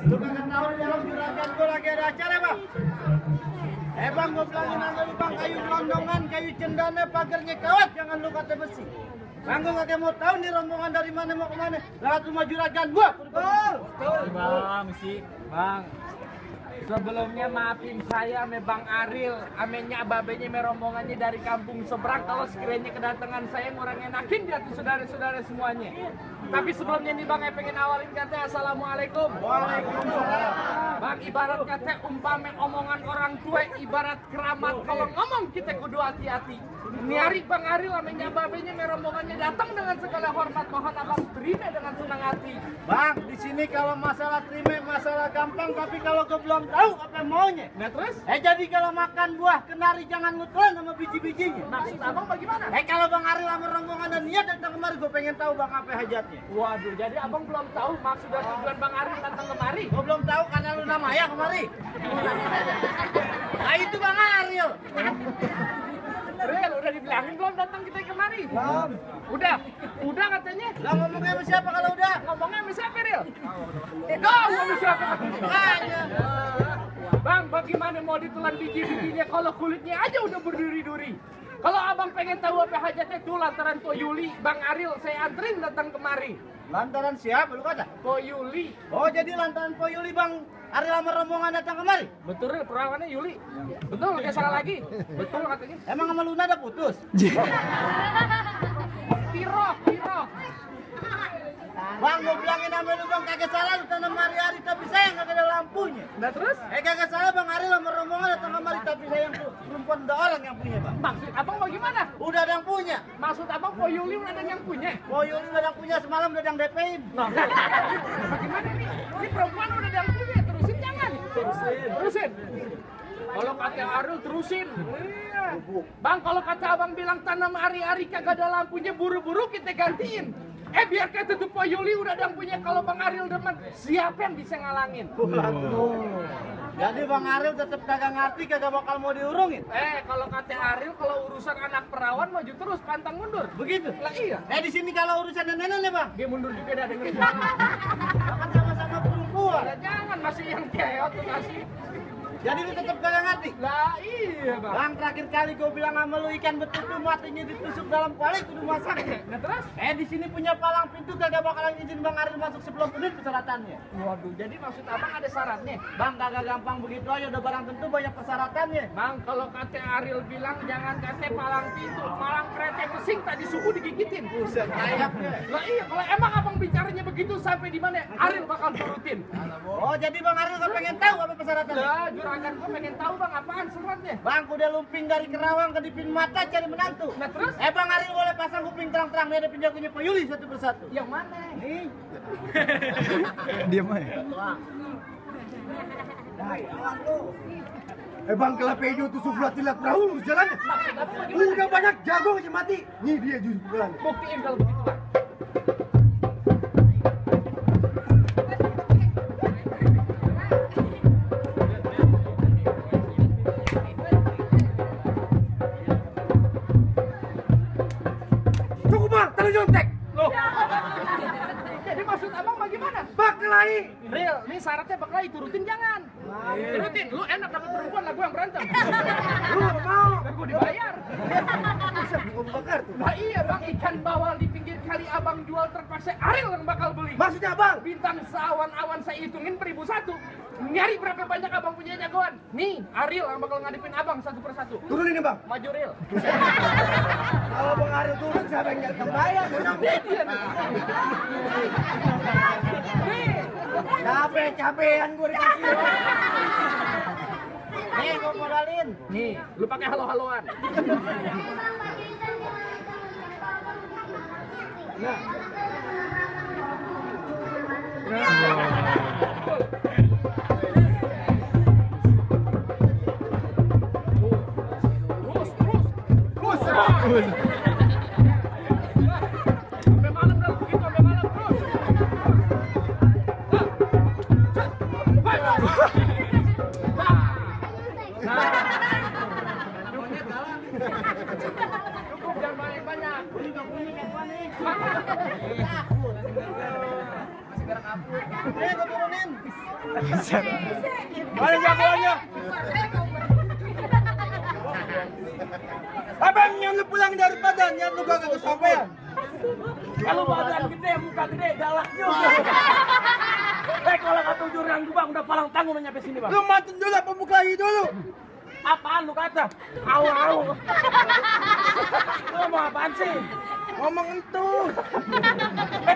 Lu kagak tahu di dalam juragan gua lagi ada acara, Bang. Bang, gua bilangin sama lu, Bang, kayu gelondongan, kayu cendana, pagarnya kawat, jangan lu kata besi. Bang, gua kagak mau tahu nih rombongan dari mana mau kemana. Lewat rumah juragan gua. Bang, Bang. Sebelumnya maafin saya ame Bang Aril, amenya babenya me rombongannya dari kampung seberang. Kalau sekiranya kedatangan saya ngurang enakin di hati saudara-saudara semuanya. Tapi sebelumnya nih Bang, saya pengen awalin kata assalamualaikum. Waalaikumsalam. Bang, ibarat kata umpame omongan orang tua, ibarat keramat. Kalau ngomong kita kudu hati-hati. Ini hari Bang Aril amenya babenya me rombongannya datang dengan segala hormat, mohon abang terima dengan senang hati. Bang, di sini kalau masalah terima masalah gampang, tapi kalau gua belum tahu apa maunya. Nah terus? Jadi kalau makan buah kenari jangan lu telan sama biji-bijinya. Maksud abang bagaimana? Kalau Bang Aril sama rombongan dan niat datang kemari, gua pengen tahu Bang apa hajatnya. Waduh, jadi abang belum tahu maksud dan tujuan Bang Aril datang kemari? Gua belum tahu karena lu namanya kemari. Nah itu Bang Aril. Real, udah dibilangin belum datang kita kemari? Belum. Udah katanya. Lah ngomongnya sama siapa kalau udah? Ngomongnya sama siapa, Real? Sama siapa? Makanya. Bang, bagaimana mau ditelan biji-bijinya kalau kulitnya aja udah berduri-duri? Kalau abang pengen tahu apa hajatnya tuh lantaran Po Yuli, Bang Aril saya anterin datang kemari. Lantaran siapa lu kata? Po Yuli. Oh jadi lantaran Po Yuli Bang Aril sama rombongan datang kemari? Betul, perawannya Yuli. Betul, gak salah lagi. Betul katanya. Emang sama Luna ada putus? Piro. Bang, gua bilangin sama lu Bang, kagak salah lu tanam hari-hari tapi sayang kagak ada lampunya. Nah terus? Kagak salah Bang Aril sama rombongan datang kemari tapi sayang tuh perempuan udah orang yang punya Bang. Maksud abang bagaimana? Udah ada yang punya. Maksud abang Po Yuli udah ada yang punya? Po Yuli udah ada yang punya semalam udah ada yang DP-in. Nah, bagaimana nih? Ini perempuan udah ada yang punya, terusin jangan? Terusin. Kalau kata Aril terusin. Iya. Bang, kalau kata abang bilang tanam hari-hari kagak ada lampunya, buru-buru kita gantiin. Biar kata tuh Po Yuli udah ada yang punya, kalau Bang Aril demen, siapa yang bisa ngalangin? Jadi Bang Aril tetap kagak ngerti, kagak bakal mau diurungin. Kalau kata Aril, kalau urusan anak perawan maju terus, pantang mundur. Begitu? Lah iya. Di sini kalau urusan nenek nih Bang. Dia mundur juga dah dengerin. Kan sama-sama perempuan. Jangan masih yang keot tuh masih. Jadi lu tetap kagak ngerti? Lah iya Bang. Bang, terakhir kali gue bilang sama lu ikan betutu matinya ditusuk dalam kuali kudu masak. Nah terus? Di sini punya palang pintu kagak bakalan izin Bang Aril masuk sebelum penuh persyaratannya. Waduh, jadi maksud abang ada syaratnya? Bang, kagak gampang begitu aja, udah barang tentu banyak persyaratannya. Bang, kalau kata Aril bilang jangan kata palang pintu, palang kereta pesing tadi subuh digigitin. Buset, kayaknya. Lah iya, kalau emang abang bicaranya begitu sampai di mana Aril bakal turutin. Oh, jadi Bang Aril gak pengen tahu apa persyaratannya? Lah, juragan gua pengen tahu Bang apaan syaratnya. Bang, udah lumping dari Kerawang ke Dipin Mata cari menantu. Nah terus? Bang Aril boleh pasang kuping terang-terang nih ada penjagonya Po Yuli satu persatu. Yang mana? Nih. Diam aja. Bang, kelapejo tusuk bulat tilat perahu jalannya. Maksud abang bagaimana? Udah banyak jago aja mati. Nih dia justru pukulan. Buktiin kalau begitu Bang. Cukup bang, terlalu nyontek. Loh. Jadi maksud abang bagaimana? Baklai. Real, ini syaratnya baklai turutin jangan. Turutin, lu enak dapat perempuan lah gua yang berantem. Lu apa mau? Dan gua dibayar. Bisa bukan bakar tuh. Nah iya Bang, ikan bawal di pinggir kali abang jual terpaksa Aril yang bakal beli. Maksudnya bang? Bintang seawan-awan saya hitungin per 1.001. Nyari berapa banyak abang punya jagoan? Nih, Aril yang bakal ngadepin abang satu persatu. Turun ini bang. Maju Ril. Kalau bang Aril turun siapa yang nyari kebayang? Dia nih. Nih, Capek-capean gue dikasih. Nih, gua modalin. nih, lu pakai halo-haloan. Nah. Terus. Sampai malam dah begitu, sampai malam terus. Cukup jangan banyak-banyak. Nih, gue turunin. Mana jagoannya? Abang yang lu pulang dari Padang, yang lu gak kesampean. Kalau badan gede, muka gede, galak juga. Kalau kata jurang bang, udah palang tanggung nyampe sini bang. Lu matiin dulu apa buka lagi dulu? Apaan lu kata? Au. Lu mau apaan sih? Ngomong itu.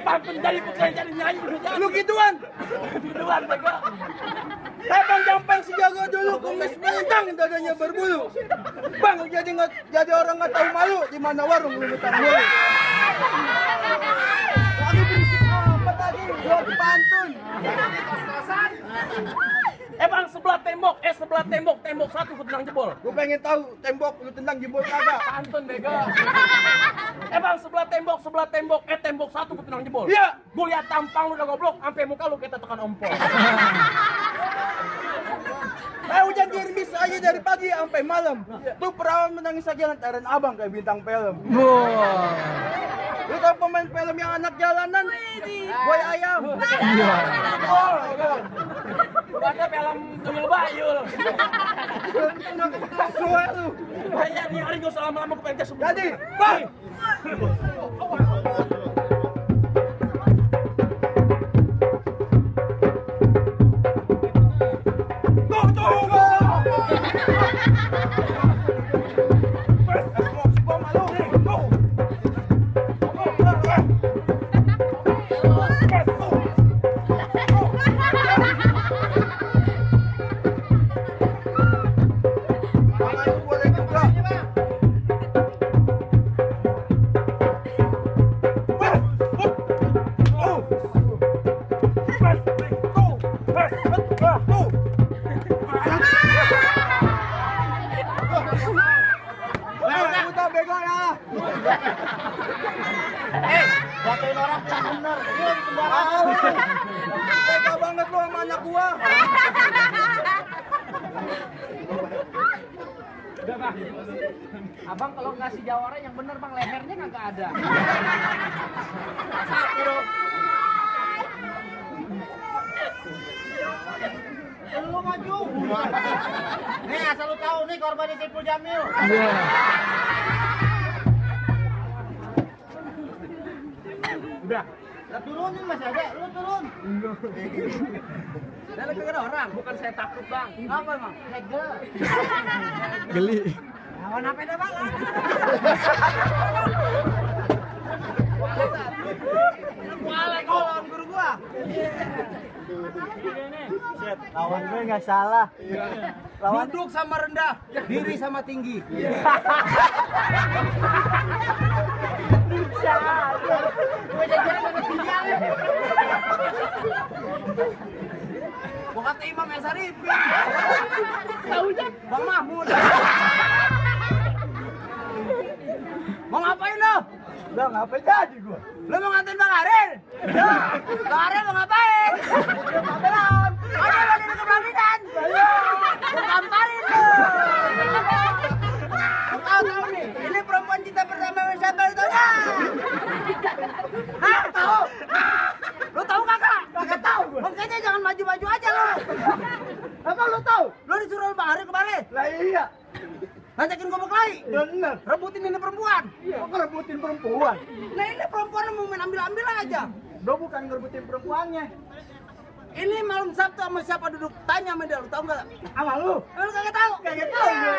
Pantun dari bukan jadi nyanyi udah jadi. Lu gituan. Gituan bego. Abang jampang si jago dulu, kumis melintang, dadanya berbulu. Bang, jadi orang nggak tahu malu, di mana warung lu minta mulu. Lagi berisik apa tadi? Gua pantun. Kos-kosan. Bang, sebelah tembok, tembok satu gue tendang jebol. Gua pengen tahu tembok lu tendang jebol kagak? Pantun bego. Bang, sebelah tembok, tembok satu gue tendang jebol. Iya. Gue lihat tampang lu udah goblok, sampai muka lu kita tekan ompol. Hujan gerimis aja dari pagi sampai malam. Tuh perawan menangis aja lantaran abang kayak bintang film. Lu tau pemain film yang anak jalanan? Boy Ayam. Iya. Ada film Tuyul Bayul. Banyak nih hari gue selama-lama ke pentas semua. Jadi, bang. Jatuhin orang yang bener. Gue di kendaraan. Tega banget lu sama anak gua. Udah bang, abang kalau ngasih jawara yang bener bang, lehernya kagak ada. Satu dong. Lu maju. Nih asal lu tahu nih korban Saiful Jamil. Iya. Udah. Lah turunin masih ada, lu turun. Dalam kagak ada orang, bukan saya takut bang. Apa emang? Hegel. Geli. Lawan apa dah bang? Waalaikumsalam guru gua. Set, lawan gue nggak salah. Lawan Duduk sama rendah, diri sama tinggi. gua kata Imam Esaripin. Taunya Bang Mahmud. Mau ngapain lo? Udah ngapain jadi gua? Lo mau nganterin Bang Aril? Ya. Bang Aril mau ngapain? Belum. Ada lagi di pelaminan. Gua gamparin lo. Tahu nih, ini perempuan cinta pertama siapa lu tahu nggak? Hah, tahu? Lu tahu kagak? Kagak tahu gua. Makanya jangan maju-maju aja lo. Apa lu tahu? Lu disuruh Bang Aril kemarin. Lah iya. Ngajakin gua berkelahi. Bener. Rebutin ini perempuan. Kok ngerebutin perempuan? Nah ini perempuan mau main ambil-ambil aja. Gua bukan ngerebutin perempuannya. Ini malam Sabtu sama siapa duduk tanya sama dia, lu tahu nggak? Sama lu. Lu kagak tahu? Kagak tahu gua.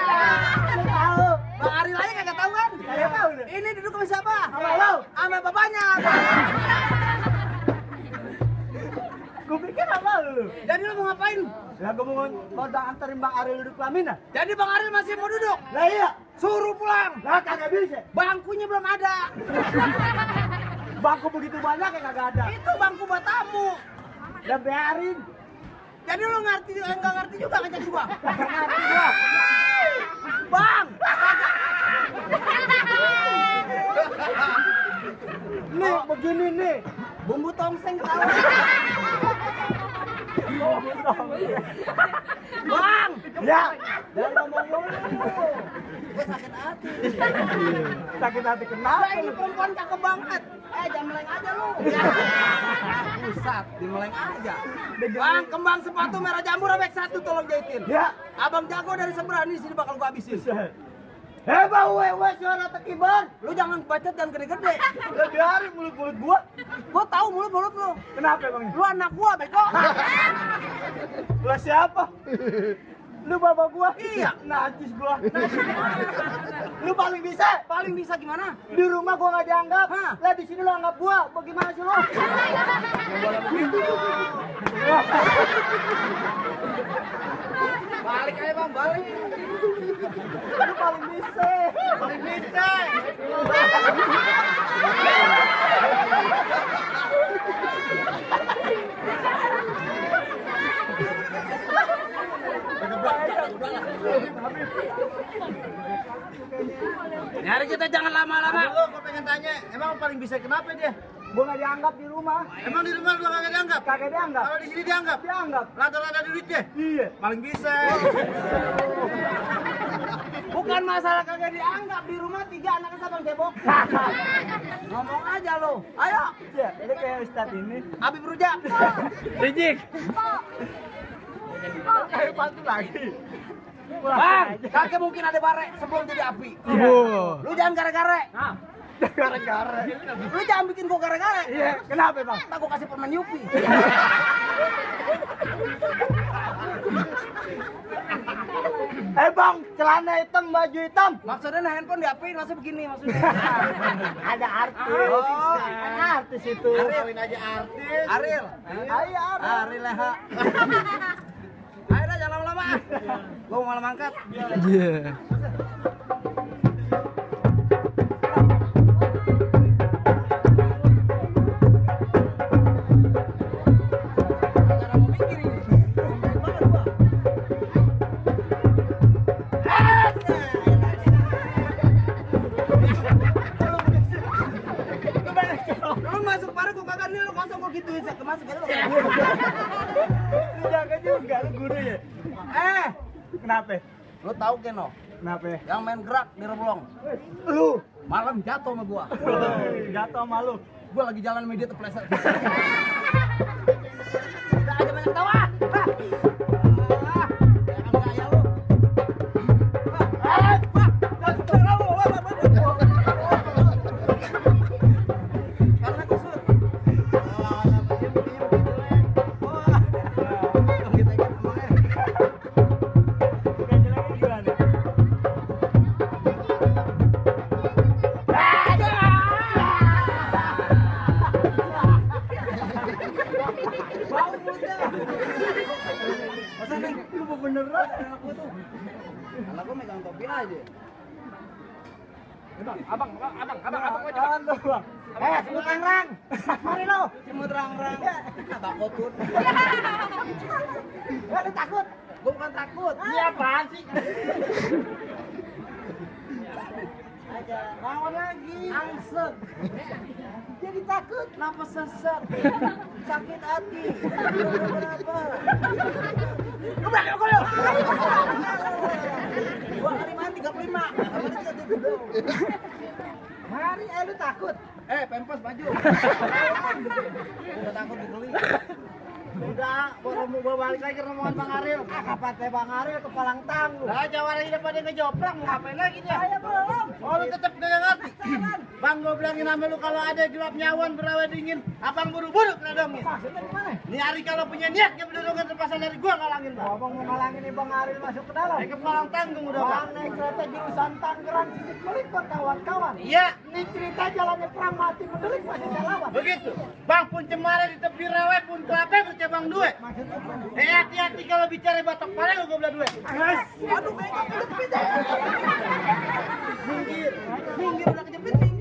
Lu tahu? Bang Aril aja kagak tahu kan? Kagak tahu deh. Ini duduk sama siapa? Sama lu. Sama bapaknya. Gua pikir sama lu. Jadi lu mau ngapain? Lah gua mau anterin Bang Aril duduk pelaminan. Jadi Bang Aril masih mau duduk? Lah iya. Suruh pulang. Lah kagak bisa. Bangkunya belum ada. Bangku begitu banyak ya kagak ada. Itu bangku buat tamu. Udah biarin. Jadi lu ngerti enggak ngerti juga ngajak gua? Kagak ngerti gua. Bang. Nih begini nih. Bumbu tongseng tahu. Bang, Ya, jangan ngomong mulu. Gue sakit hati. Sakit hati kenapa? Ini perempuan cakep banget. Jangan meleng aja lu. Pusat, dimeleng aja. Bang, kembang sepatu merah jambu robek 1 tolong jahitin. Ya. Abang jago dari seberang ini sini bakal gua habisin. Bang, wewe suara tekiban. Lu jangan bacot dan gede-gede. Lu biarin mulut-mulut gua. Gua tahu mulut-mulut lu. Kenapa bang? Lu anak gua, beko. Lu siapa? Lu bapak gua? Iya. Najis gua. Lu paling bisa? Paling bisa gimana? Di rumah gua nggak dianggap. Lah di sini lu anggap gua. Bagaimana sih lu? Balik aja bang, balik. Lu paling bisa. Paling bisa. Nyari kita jangan lama-lama. Lu gue pengen tanya, emang paling bisa kenapa dia? Gua nggak dianggap di rumah. Emang di rumah lu kagak dianggap? Kagak dianggap. Kalau di sini dianggap? Dianggap. Rata-rata duitnya? Iya. Paling bisa. Bukan masalah kagak dianggap, di rumah 3 anaknya sabang cebok. Ngomong aja lo. Ayo. Ya, ini kayak Ustadz ini. Habib Rujak. Rijik. Kayak pantun lagi. Bang, kakek mungkin ada bare sebelum jadi api. Lu jangan gara-gara. Gara-gara. Lu jangan bikin gua gara-gara. Iya, kenapa bang? Tak gua kasih permen Yupi. Bang, celana hitam, baju hitam. Maksudnya handphone diapain? Masa begini maksudnya? Ada artis. Oh, ada artis itu. Kawin aja artis. Ariel. Ayo Ariel Leha. Ayo dah jangan lama-lama. Gua mau malam angkat. Iya. Jaga juga lu guru ya. Kenapa? Lu tahu Keno? Kenapa? Yang main gerak di Reblong. Lu malam jatuh sama gua. Jatuh sama lu. Gua lagi jalan media terpleset. Udah aja banyak tawa. Beneran anak gua tuh. Anak gua megang topi aja. Abang, Semut rang-rang. Mari lo. Semut rang-rang. Abang kotut. Lu takut? Gua bukan takut. Iya apaan sih? Aja. Lawan lagi. Angsek. Jadi takut. Kenapa sesat? Sakit hati. Kenapa? Lu belakang gua lu. Gua hari main 35. Hari lu takut. Pempes baju. Udah takut dibeli. Udah, gua balik lagi ke rombongan Bang Ariel. Kapan teh Bang Ariel ke Palang Tangguh. Lah jawara ini pada ngejoprak mau ngapain lagi dia? Saya belum. Oh lu tetep gak ngerti? Bang gua bilangin sama lu kalau ada gelap nyawan berawa dingin, abang buru-buru kena dongin. Maksudnya gimana? Nih hari kalau punya niat dia berdongan terpasang dari gua ngalangin bang. Abang mau ngalangin nih Bang Ariel masuk ke dalam. Ke Palang Tanggung udah bang. Bang naik kereta jurusan Tangerang Sisik Meliput kawan-kawan. Iya. Ini cerita jalannya perang mati mendelik masih saya lawan. Begitu. Bang pun cemara di tepi rawa pun kelapa bercabang dua. Maksudnya gimana? Hati-hati kalau bicara batok pare lu gua belah dua. Aduh bengkok kejepit ya. Minggir. Minggir udah kejepit minggir.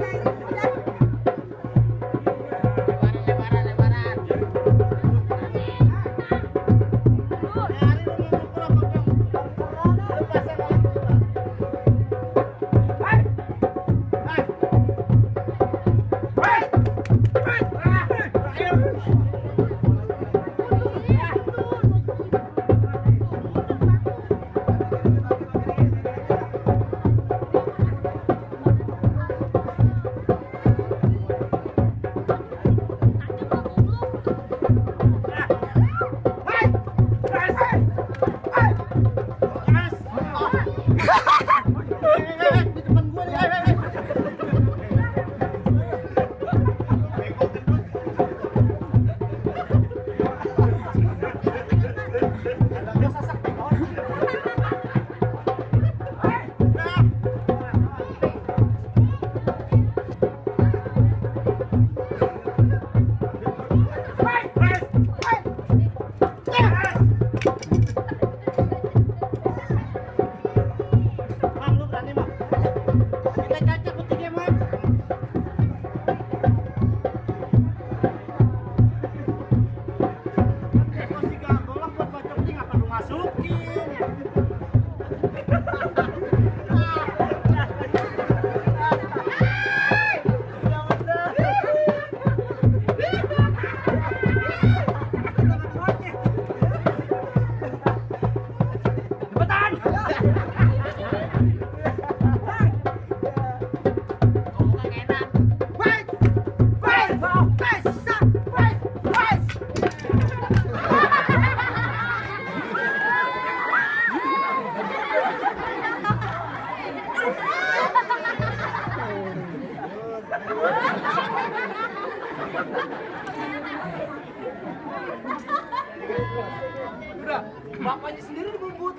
Bapaknya sendiri dibubut.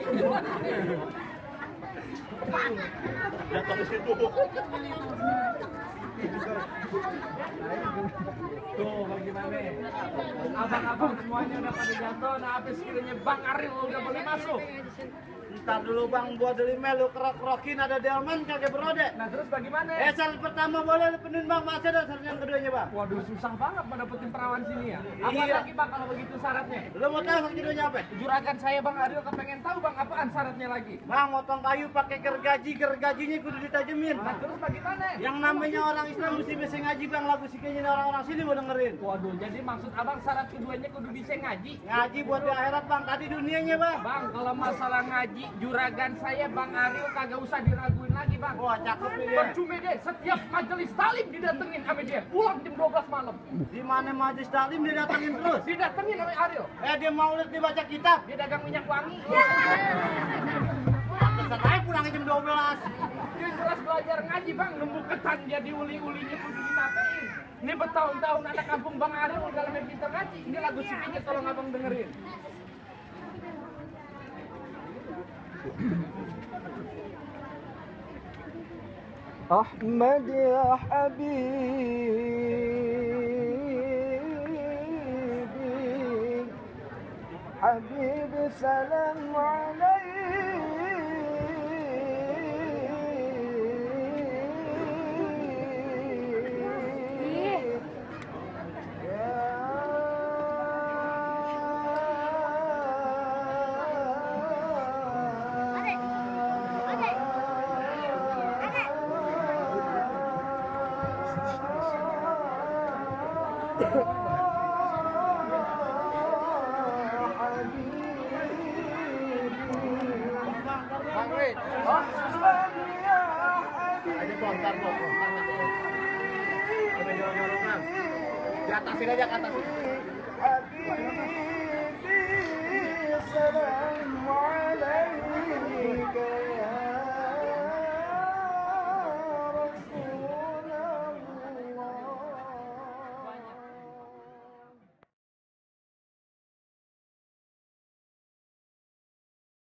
Jatuh ke situ. Tuh bagaimana? Abang-abang semuanya udah pada jatuh. Nah habis kiranya Bang Aril udah boleh masuk. Ntar dulu bang, buat dulu melu kerok-kerokin ada delman kagak berode. Nah terus bagaimana? Sel pertama boleh penuhin bang, masih ada syarat yang keduanya bang. Waduh susah banget mendapetin perawan sini ya. Apa Iya. lagi Bang kalau begitu syaratnya? Lo mau tahu syarat keduanya apa? Juragan saya Bang Aril kepengen tahu Bang apaan syaratnya lagi. Bang, motong kayu pakai gergajinya kudu ditajemin. Nah terus bagaimana? Yang namanya orang Islam mesti bisa ngaji bang, lagu sikenya orang-orang sini mau dengerin. Waduh jadi maksud abang syarat keduanya kudu bisa ngaji. Ngaji buat di akhirat bang, tadi dunianya bang. Bang kalau masalah ngaji juragan saya Bang Aril kagak usah diraguin lagi Bang. Wah cakep nih dia. Percuma deh, setiap majelis talim didatengin sama dia, pulang jam 12 malam. Di mana majlis taklim dia datangin terus. Didatengin sama Aril, Dia maulid dibaca kitab. dia dagang minyak wangi. Pesan aja pulang jam 12. Dia jelas belajar ngaji Bang, nembuk ketan dia diuli-ulinya kudu ditapein. Ini bertahun-tahun anak kampung Bang Aril udah lebih pintar ngaji. Ini lagu sipinya tolong abang dengerin. أحمد يا حبيبي سلام عليك Bang Wid. Aja bontar lo. Ada dorong-dorongan. Di atasin aja ke atas. حبيبي سلام